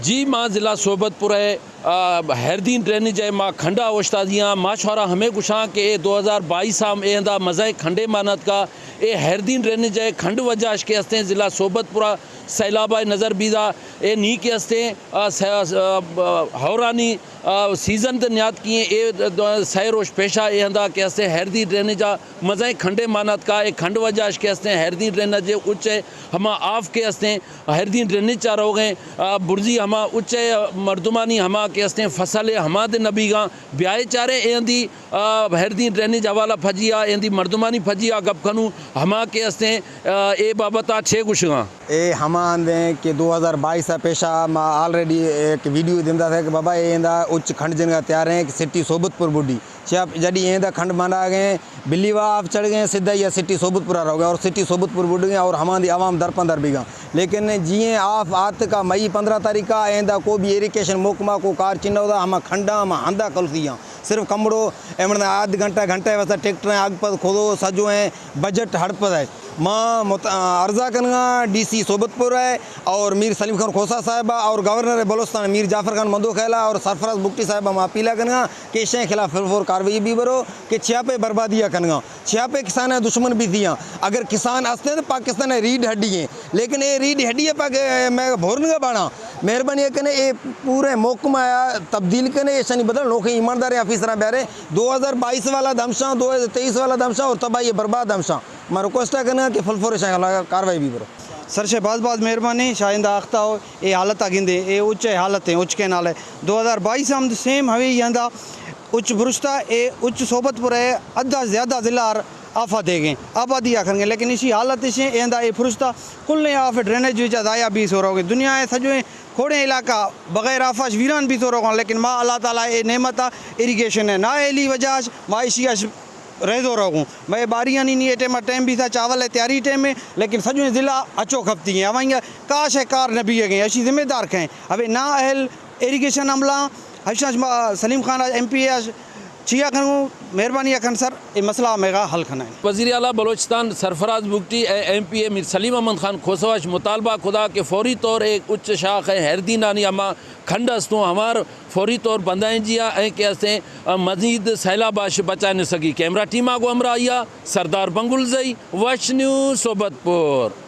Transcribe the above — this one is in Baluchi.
جی، ما ضلع صحبت پور ءِ، آ، ہیردین ڈرینج ءِ ما کھنڈ ءَ اوشتاتگیں۔ ما شمارا ہمے گوشاں کہ اے دو ہزار بائیس ءَ ہم اے ہندا مزنیں کھنڈے مان اتکا۔ اے ہیردین ڈرینج ءِ کھنڈ وجہ اش کہ استیں ضلع صحبت پور ءَ سیلاب ءَ نظر بیتا۔ اے نی کہ استیں، آ، س-، آ، ہورانی، آ، سیزن تے نیاتکی ایں۔ اے د-، سئے روچ پیشا اے ہندا کہ استیں ہیردین ڈرینج ءَ مزنیں کھنڈے مان اتکا۔ اے کھنڈ وجہ اش کہ استیں ہیردین ڈرینج ءِ اچ ءِ ہما آف کہ استیں ہیردین ڈرینج ءَ روگ ءَ ایں، آ، برزی ہما اچ ءِ مردمانی ہما کہ استیں فصل ءِ ہما دے نہ بیگاں۔ بیائے چاریں اے ہندی، آ، ہیردین ڈرینج حوالہ پجی ءَ، اے ہندی مردمانی پجی ءَ گپ کنوں، ہما کہ استیں، آ، اے بابت ءَ چے گوشگاں۔ اے ہما ہند ایں کہ دو ہزار بائیس ءَ پیشا ما آلریڈی ایک ویڈیو دیندا تھا کہ بابا اے ہندا اچ کھنڈ جنگا تیار ایں کہ سٹی صحبت پور بڈی۔ چیا جڈی ایں دا کھنڈ مانڈا گئے، بلی وا آف چڑھ گئے، سدھا یا سٹی صحبت پورا رہ گئے اور سٹی صحبت پور بڈ گئے اور ہماں دی عوام در پندر بیگا۔ لیکن جی ایں آف آتکا مئی پندرہ تاریخ کا، ایں دا کو بھی ایریگیشن محکمہ کو کار چنو دا، ہما کھنڈا، ہما ہندا کلفیاں۔ صرف کمڑو ایمن آدھ گھنٹہ، گھنٹہ واسطہ ٹریکٹر ایں، اگ پد کھودو، سجو ایں، بجٹ ہڑپ ہے۔ ما مت-، عرضہ کنگا ڈی سی صحبت پور ہے اور میر سلیم خان کھوسہ صاحبہ اور گورنر بلوچستان میر جعفر خان مندوخیلہ اور سرفراز بگٹی صاحبہ ما اپیلہ کنگا کہ اشیں خلاف فل فور کاروائی بی برو کہ چیا پہ بربادی ءَ کنگا، چیا پہ کسان ءِ دشمن بی دیاں۔ اگر کسان استیں تو پاکستان ءِ ریڈھ ہڈی ایں، لیکن اے ریڈھ ہڈی ءَ پاک-، میں بھورنگا بانا۔ مہربانی کنے اے پورے محکمہ ءَ تبدیل کنے، ایشانی بدل نوکیں ایمانداریں آفیسراں بیارے۔ دو ہزار بائیس والا دمشاں، دو ہزار تئیس والا دمشاں اور تباہی برباد دمشاں۔ ما ریکویسٹ کناں کہ فل فور ایشاں خلاف کاروائی بی برو۔ سر شے باز باز مہربانی، شاہندہ آختہ ہو، اے حالت آ گندے، اے اچ اے حالت ایں، اچ کینال ایں۔ دو ہزار بائیس ہم سیم ہوی ہندا اچ برشتا، اے اچ صحبت پور اے، ادھا زیادہ ضلع آفا دے گئے، آبادی آ کھن گئے، لیکن اشی حالت اشیں، اے ہندا اے پرشتا کلیں آف ڈرینیج وچ ضائع بی سو رہو گئے۔ دنیا اے سجویں کھوڑیں علاقہ بغیر آفاش ویران بی سو رہو گئے، لیکن ما اللہ تعالیٰ اے نعمت آ ایریگیشن اے، نااہلی وجہ اش ما اشی اش ریزو رہو گوں۔ مئے باریانی نی اے ٹائم ٹائم بیتا، چاول ءِ تیاری ٹائم ایں، لیکن سجویں ضلع اچو کھپتی ایں۔ اوائیں کاش اے کار نہ بیگ ایں، اشی ذمہ دار کھیں۔ اوے نااہل ایریگیشن عملہ، اشاں شما سلیم خان ایم پی اے اش چیا کنوں، مہربانی کن سر، اے مسئلہ میغا حل کنائیں۔ وزیر اعلیٰ بلوچستان سرفراز بگٹی ءُ ایم پی اے میر سلیم احمد خان کھوسہ اش مطالبہ کھدا کہ فوری طور اے اچ شاخ ءِ ہیردینانی ہما کھنڈ استوں، ہمار فوری طور بندائیں جیا ایں کہ استیں مزید سیلاب اش بچائے نہ سکی۔ کیمرہ ٹیم آ گوں ہمراہی ءَ سردار بنگلزئی، وش نیوز، صحبت پور۔